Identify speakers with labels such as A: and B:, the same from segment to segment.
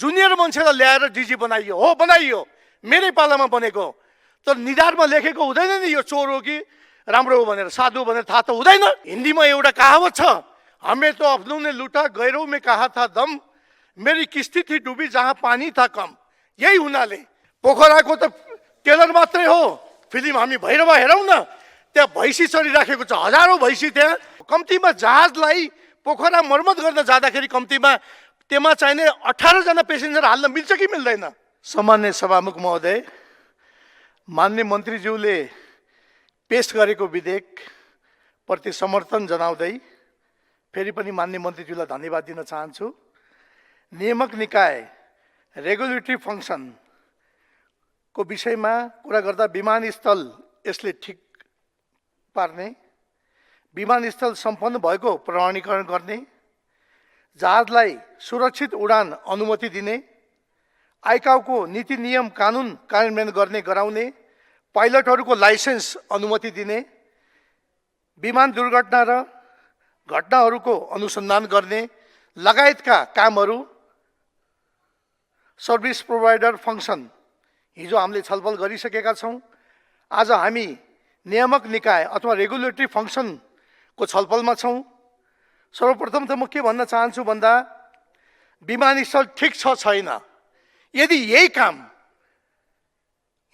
A: Junior मान्छेलाई ल्याएर DG बनाइयो हो, बनाइयो, मेरै पालामा बनेको। तर निधारमा लेखेको हुँदैन नि यो चोर हो कि राम्रो हो भनेर, साधु भनेर थाहा त हुँदैन। हिन्दीमा एउटा कहावत छ, हमें तो अपनों ने लूटा गैरों में कहा था दम, मेरी किस्ती थी डूबी जहाँ पानी था कम। यही हुनाले पोखराको त टेलर मात्रै हो, फिल्म हामी भैरवा हेरौँ न, त्यहाँ भैँसी चरिराखेको छ, हजारौँ भैँसी। त्यहाँ कम्तीमा जहाजलाई पोखरा मर्मत गर्न जाँदाखेरि कम्तीमा त्यहाँ चाहिने 18 जना पेसेन्जर हाल्न मिल्छ कि मिल्दैन? सामान्य सभामुख महोदय, माननीय मन्त्रीज्यूले पेश गरेको विधेयक प्रति समर्थन जनाउँदै फेरि पनि माननीय मन्त्रीज्यूलाई धन्यवाद दिन चाहन्छु। नियामक निकाय रेगुलेटरी फङ्सन को विषयमा कुरा गर्दा विमानस्थल यसले ठिक पार्ने, विमानस्थल सम्पन्न भएको प्रमाणीकरण गर्ने, जहाजलाई सुरक्षित उडान अनुमति दिने, आइकाओको नीति नियम कानुन कार्यान्वयन गर्ने गराउने, पाइलटहरूको लाइसेन्स अनुमति दिने, विमान दुर्घटना र घटनाहरूको अनुसन्धान गर्ने लगायतका कामहरू सर्भिस प्रोभाइडर फङ्सन हिजो हामीले छलफल गरिसकेका छौँ। आज हामी नियामक निकाय अथवा रेगुलेटरी फङ्सनको छलफलमा छौँ। सर्वप्रथम त म के भन्न चाहन्छु भन्दा, विमानस्थल ठिक छ छैन, यदि यही काम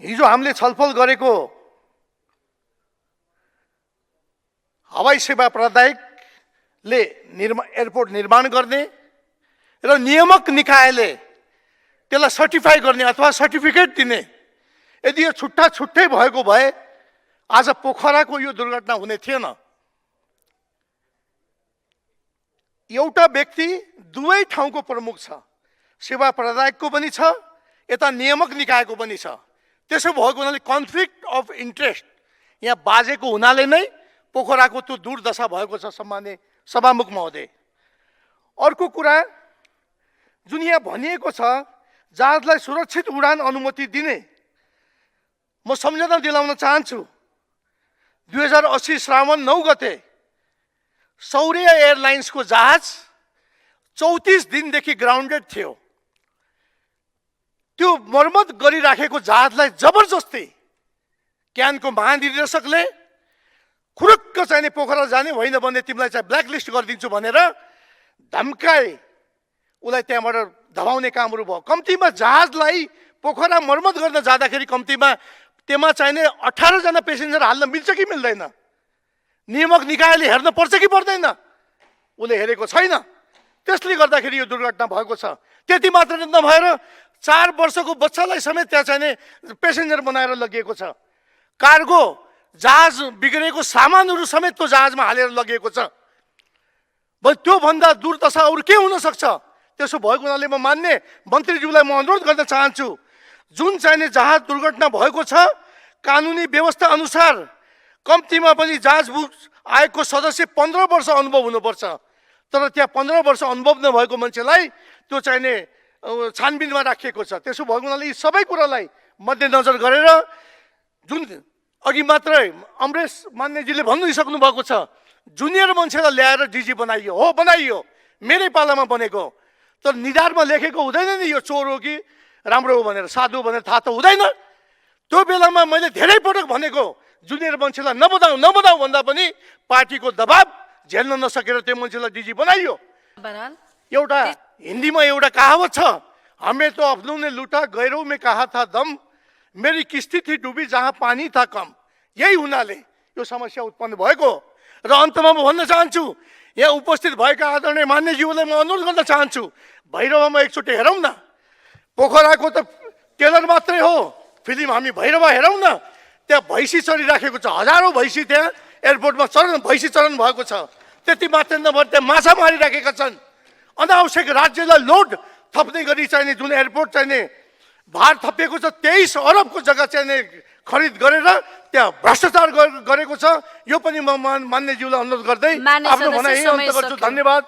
A: हिजो हामीले छलफल गरेको हवाई सेवा प्रदायकले एयरपोर्ट निर्माण गर्ने र नियामक निकायले त्यसलाई सर्टिफाई गर्ने अथवा सर्टिफिकेट दिने, यदि यो छुट्टा छुट्टै भएको भए आज पोखराको यो दुर्घटना हुने थिएन। एउटा व्यक्ति दुवै ठाउँको प्रमुख छ, सेवा प्रदायकको पनि छ, यता नियामक निकायको पनि छ। त्यसो भएको हुनाले कन्फ्लिक्ट अफ इन्ट्रेस्ट यहाँ बाजेको हुनाले नै पोखराको त्यो दुर्दशा भएको छ। सम्माननीय सभामुख महोदय, अर्को कुरा जुन यहाँ भनिएको छ जहाजलाई सुरक्षित उडान अनुमति दिने, म सम्झना दिलाउन चाहन्छु 2080 श्रावण 9 गते सौर्य एयरलाइन्सको जहाज 34 दिनदेखि ग्राउन्डेड थियो। त्यो मर्मत गरिराखेको जहाजलाई जबरजस्ती क्यानको महानिर्देशकले खुरुक्क चाहिने पोखरा जाने होइन भने तिमीलाई चाहिँ ब्ल्याकलिस्ट गरिदिन्छु भनेर धम्काए, उसलाई त्यहाँबाट धमाउने कामहरू भयो। कम्तीमा जहाजलाई पोखरा मर्मत गर्न जाँदाखेरि कम्तीमा त्यहाँ चाहिने 18 जना पेसेन्जर हाल्न मिल्छ कि मिल्दैन? नियामक निकायले हेर्न पर्छ कि पर्दैन? उसले हेरेको छैन, त्यसले गर्दाखेरि यो दुर्घटना भएको छ। त्यति मात्र नभएर 4 वर्षको बच्चालाई समेत त्यहाँ चाहिने पेसेन्जर बनाएर लगिएको छ। कार्गो जहाज बिग्रेको सामानहरू समेत त्यो जहाजमा हालेर लगिएको छ। त्योभन्दा दुर्दशा अरू के हुन सक्छ? त्यसो भएको हुनाले म मान्य मन्त्रीज्यूलाई म अनुरोध गर्न चाहन्छु, जुन चाहिने जहाज दुर्घटना भएको छ कानुनी व्यवस्था अनुसार कम्तीमा पनि जहाज आएको सदस्य 15 वर्ष अनुभव हुनुपर्छ। तर त्यहाँ 15 वर्ष अनुभव नभएको मान्छेलाई त्यो चाहिने छानबिनमा राखिएको छ। त्यसो भएको हुनाले यी सबै कुरालाई मध्यनजर गरेर जुन अघि मात्रै अमरेश मान्यजीले भनिसक्नु भएको छ, जुनियर मान्छेलाई ल्याएर डिजी बनाइयो हो, बनाइयो, मेरै पालामा बनेको। तर निधारमा लेखेको हुँदैन नि यो चोर हो कि राम्रो हो भनेर, साधु भनेर थाहा त हुँदैन। त्यो बेलामा मैले धेरै पटक भनेको जुनियर मान्छेलाई नबनाऊ नबनाऊ भन्दा पनि पार्टीको दबाब झेल्न नसकेर त्यो मान्छेलाई डिजी बनाइयो। एउटा हिन्दीमा एउटा कहावत छ, हमें तो अपनों ने लूटा गैरों में कहा था दम, मेरी किस्ती थी डूबी जहाँ पानी था कम। यही हुनाले यो समस्या उत्पन्न भएको। र अन्तमा म भन्न चाहन्छु, यहाँ उपस्थित भएका आदरणीय मान्यज्यूलाई म अनुरोध गर्न चाहन्छु, भैरवामा एकचोटि हेरौँ न, पोखराको त टेलर मात्रै हो, फिल्म हामी भैरवा हेरौँ न, त्यहाँ भैँसी चरिराखेको छ, हजारौँ भैँसी त्यहाँ एयरपोर्टमा भैँसी चरण भएको छ। त्यति मात्र नभएर त्यहाँ माछा मारिराखेका छन्। अनावश्यक राज्यलाई लोड थप्ने गरी चाहिने जुन एयरपोर्ट चाहिने भार थपिएको छ, 23 अरबको जग्गा चाहिने खरिद गरेर त्यहाँ भ्रष्टाचार गरेको छ। यो पनि म मान्यज्यूलाई अनुरोध गर्दै आफ्नो भनाइ अन्त गर्छु। धन्यवाद।